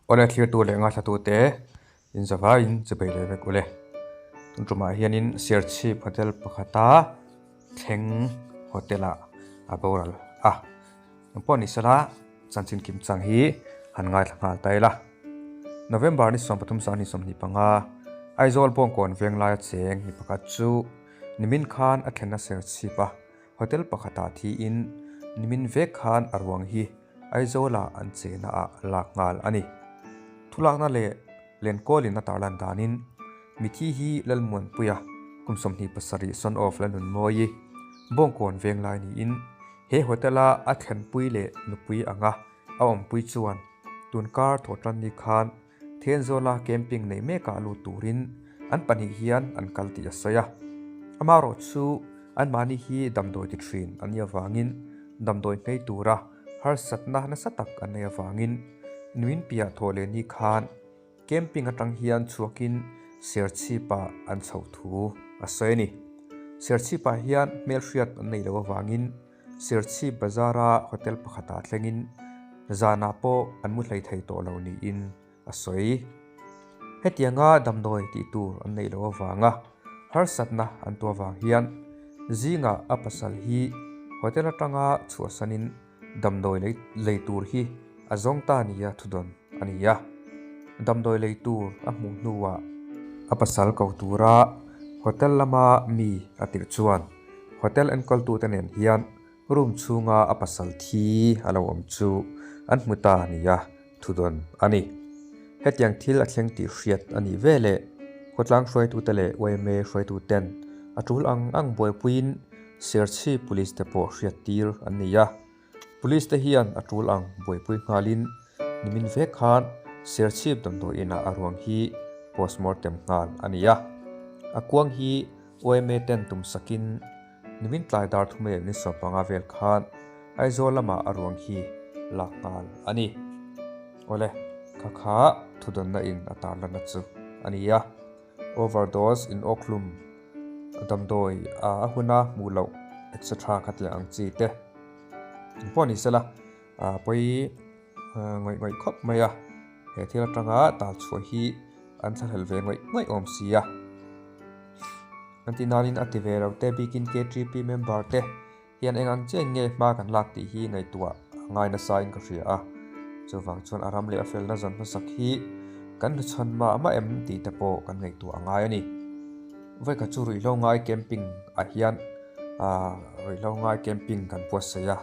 Awle thlirtu leh ngaithlatute inzavaiin chubei leh vek ule. Tun tumah hianin Serchhip Hotel pakhata thleng hotel ah a boral a. Engpawh ni sela chanchin kim chang hi han ngaithla nghal ta ila. November ni 13 25 Aizawl Bawngkawn Venglaia cheng mi pakhat chu nimin khan a thlenna Serchhip a hotel pakhatah thiin nimin vek khan a ruang hi Aizawla an chena ah lak nghal a ni. Thulakna leh Lenkawlin a tarlan danin mithi hi Lalmuanpuia kum 27 son of Lalnunmawi Bawngkawn venglai niin he hotel-a a thlenpui leh nupui anga a awmpui chuan tunkar thawhtan ni khan Thenzawla camping nei mekah lut turin an pahnih hian an kal tih a sawi a. Amaherawh chu anmahni hi damdawi ti thin an nih avangin damdawi nghei tura harsatna nasa tak an nei avangin nuin piah thawh leh ni khan camping atang hian chhuakin Serchhipah an chhoh thu a sawi a ni. Serchhipah hian hmelhriat an nei loh avangin Serchhip bazara hotel pakhatah thlengin zanah pawh an mu hlei thei tawh lo niin a sawi. Hetianga damdawi tih tur an neih loh avanga harsatna an tuah vang hian zingah a pasal hi hotel atanga chhuahsanin damdawi lei tur hi a zawng ta nia thudawn a ni a. Damdawi lei tur a hmuh hnuah a pasal ko tura hotel lama mi a tirh chuan Hotel enkawltute nen hian room chhunga a pasal thi a lo awm chu an hmu ta nia thudawn a ni. Hetiang thil a thleng tih hriat a nih ve leh khawtlang hruaitute leh yma hruaituten a tul ang ang buaipuiin Serchhip Police te pawh hriattir an ni a. Police te hian a tul ang buaipui nghalin nimin vek khan Serchhip damdawi inah a ruang hi postmortem nghal a ni a. A kuang hi yma ten tum sakin nimin tlai dar thum leh ni 15 vel khan Aizawl lamah a ruang hi lak nghal a ni. Awle, kha kha thudawnna in a tarlanna chu a ni a. Overdose in awkhlum damdawi a huna hmuh loh etc kha tiang ang chi te pawh ni sela pawi ngawih ngawih khawp mai a, he thil atanga tal chhuah hi an thlahlel ve ngawih ngawih awm si a. An tih nanin a ti ve lo te bikin KTP member te hian eng ang chiah in nge hma kan lak tih hi ngaihtuah a ngai nasa in ka hria a, chuvang chuan a ram leh a felna zawn hmasak hi kan hnuchhawn mah mah em tih te pawh kan ngaihtuah a ngai a ni. Vawikhat chu ruihhlo ngai camping ah hian ah ruihhlo ngai camping kan buatsaih a,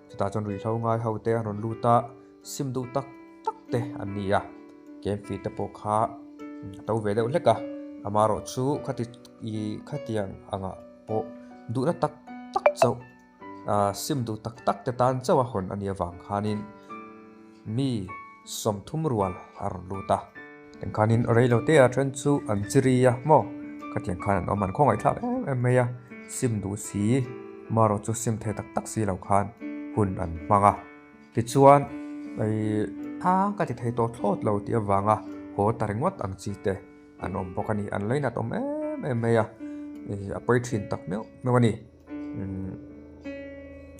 chutah chuan ruihhlo ngai ho te an rawn lut a, sim duh tak tak te an ni a, camp fee te pawh kha a to ve deuh hlek a, amaherawh chu khati ih khatiang angah pawh duhna tak tak chauh ah sim duh tak tak te tan chauh a hawn a nih avang khanin mi 30 rual a rawn lut a. Engkhanin reilo te a then chu an chiri a maw khatiang khan an awm an khawngaih thlak em em mai a, sim duh si marawh chu sim thei tak tak si lo khan hun an hmang a. Tichuan ih a ka ti thei tawh thlawt lo tih avanga haw ta ringawt ang chi te an awm bawk a ni. An lainat awm em em mai a, ih a pawi thin tak meuh meuh a ni. Umm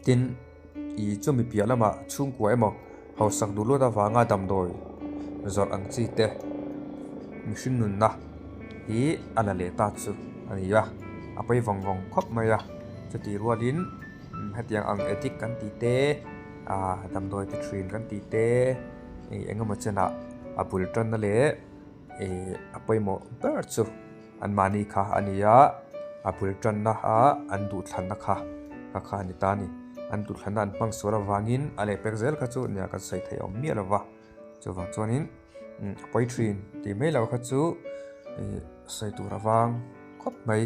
tin ih chumi piah lamah chhungkua emaw hausak duh luat avanga damdawi zawrh ang chi te mihring nunna hi a la leh ta chu a ni a, a pawi vawng vawng khawp mai a. Chutih rualin hetiang ang addict kan tih te ah damdawi ti thin kan tih te ih engemaw chenah a bul tanna leh ih a pawimawh ber chu anmahni kha a ni a, a bul tanna a an duhthlanna kha kha kha a ni ta a ni. An duhthlanna an hmang sual avangin a lehpek zel kha chu nia kan sawi theih awm miah lova, chuvang chuanin a pawi thin tih mai loh kha chu ih sawi tur avang khawp mai.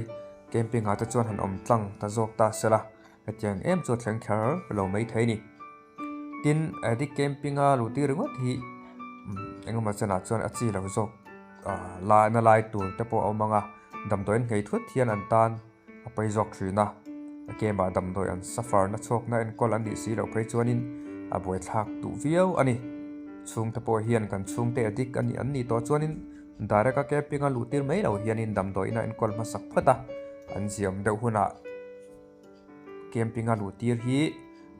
Camping ah te chuan han awm tlang ta zawk ta sela hetiang em chu a thleng kher lo mai thei a ni. Tin, addict camping a luh tir ringawt hi engemaw chenah chuan a chi lo zawk la na lai tur te pawh a awm ang a, damdawi an nghei thut hian an tan a pawi zawk thin a, a camp ah damdawi an suffer na chhuakna enkawl an nih si loh phei chuanin a buaithlak duh viau a ni. Chhungte pawh hian kan chhungte addict a nih an nih tawh chuanin Direct a camping a luh tir mai lo hianin damdawiin a enkawl hmasak phawt a, an ziam deuh hunah camping a luh tir hi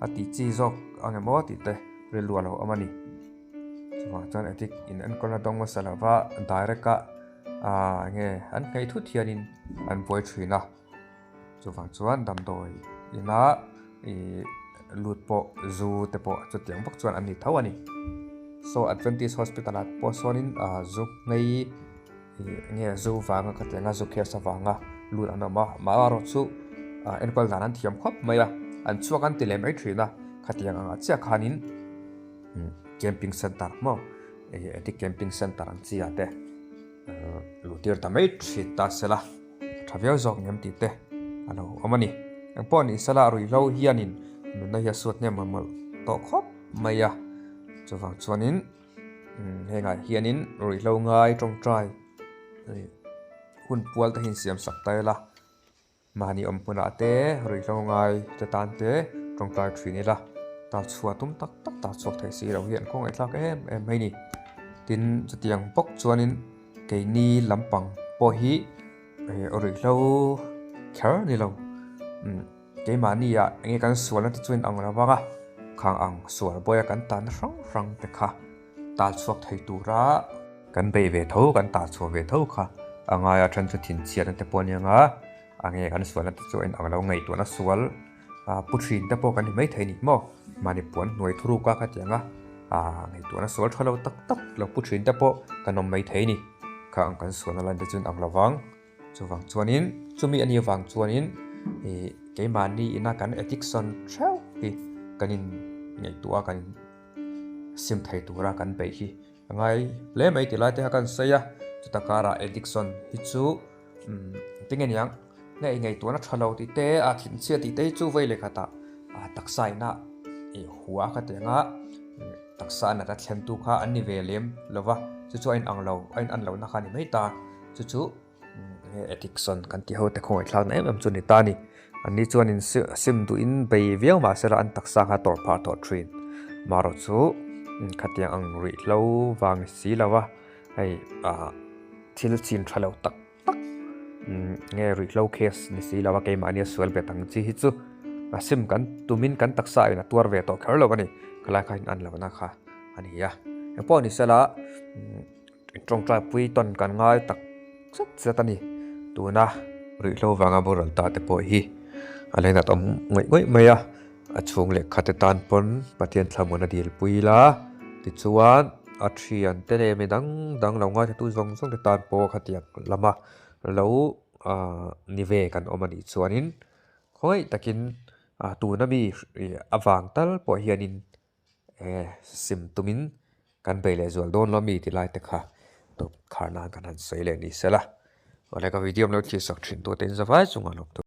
a tih chi zawk ang em aw tih te rilru a lo awm a ni. Chuvang chuan addict in enkawlna dawng hmasa lova direct a aaa enge an nghei thut hianin an buai thin a. Chuvang chuan damdawi ina ih lut pawh zu te pawh chutiang bawk chuan an ni tho a ni. Saw Adventist Hospital ah pawh sawnin ah zu nghei ih nge zu vanga khatianga zu case avanga lut an awm a amaherawh chu ah enkawl dan an thiam khawp mai a an chhuak an ti leh mai thin a khatiang angah chiah khanin camping center maw ih addict camping center ang chi ah te luh tir ta mai thin ta sela a tha viau zawk ngem tih te a lo awm a ni engpawh ni sela ruihhlo hianin nunna hi a suat hnem mawlh mawlh tawh khawp mai a chuvang chuanin hengah hianin ruihhlo ngai tawngtai hun pual te hi insiam sak ta ila. Mahni awm hmunah te, ruihhlo ngai te tan te tawngtai thin ila, tar chhuah tum tak tak tar chhuak thei si lo hi an khawngaihthlak em em mai ni. Tin, chutiang bawk chuanin keini lampang pawh hi ruihhlo kher ni lo. Keimahni ah enge kan sualna te chu in ang lo vang a, khang ang sual bawia kan tanna hrang hrang te kha tal chhuak thei tura kan beih ve tho, kan tah chhuah ve tho kha a ngai a, then chu thinchhiatna te pawh a ni ang a, a nge kan sualna te chu a in ang lo ngaihtuahna sual pu thin te pawh kan ni maithei a ni maw, mahni puan hnuai thuruk a khatiang a, ngaihtuahna sual tha lo tak tak lo pu thin te pawh kan awm maithei a ni, kha ang kan sualna lan te chu in ang lo vang. Chuvang chuanin, chumi a nih avang chuanin ih keimahni ina kan addiction theuh hi kan in ngaihtuah a, kan in sim thei tura kan beih hi a ngai hle mai ti lai te kha kan sawi a. Chuta karah addiction hi chu umm tinge niang nge i ngaihtuahna tha lo tih te a thinchhia tih te hi chu vei leh khatah taksa ina ih hua kha tiang a taksa nat a thlentu kha an ni ve lem lo va, chu chu a inang lo a inan lohna kha a ni mai ta. Chu chu addiction kan tih ho te khawngaihthlakna em em chu ni ta a ni. Anni chuanin sim duhin bei viau mah sela an taksa kha tawrh phah tawh thin. Marawh chu khatiang ang ruihhlo vang ni si lo a, hei ah thil chin tha lo tak tak nge ruihhlo case ni si lo a keimahnia sual bet ang chi hi chu a sim kan tumin kan taksa in a tuar ve tawh kher lo a ni. Khalai kha in an lohna kha a ni a. Engpawh ni sela. Tawngtai pui tawn kan ngai tak zet zet a ni. Tuna ruihhlo vanga boral ta te pawh hi a lainat awm ngawih ngawih mai a, a chhung leh khat te tan pawn Pathian thlamuan a dil pui ila, tichuan a thian te leh mi dang dang lo ngaithla tu zawng zawng te tan pawh khatiang lama lo ni ve kan awm a nih chuanin khawngaih takin tuna mi avang tal pawh hianin Enge sim tumin kan bei leh zual dawn lo mi ti lai te kha tawp khar nan kan han sawi leh ni sela. Awle ka video lo thlir sak thin tu te in zavai chunga lawm tu.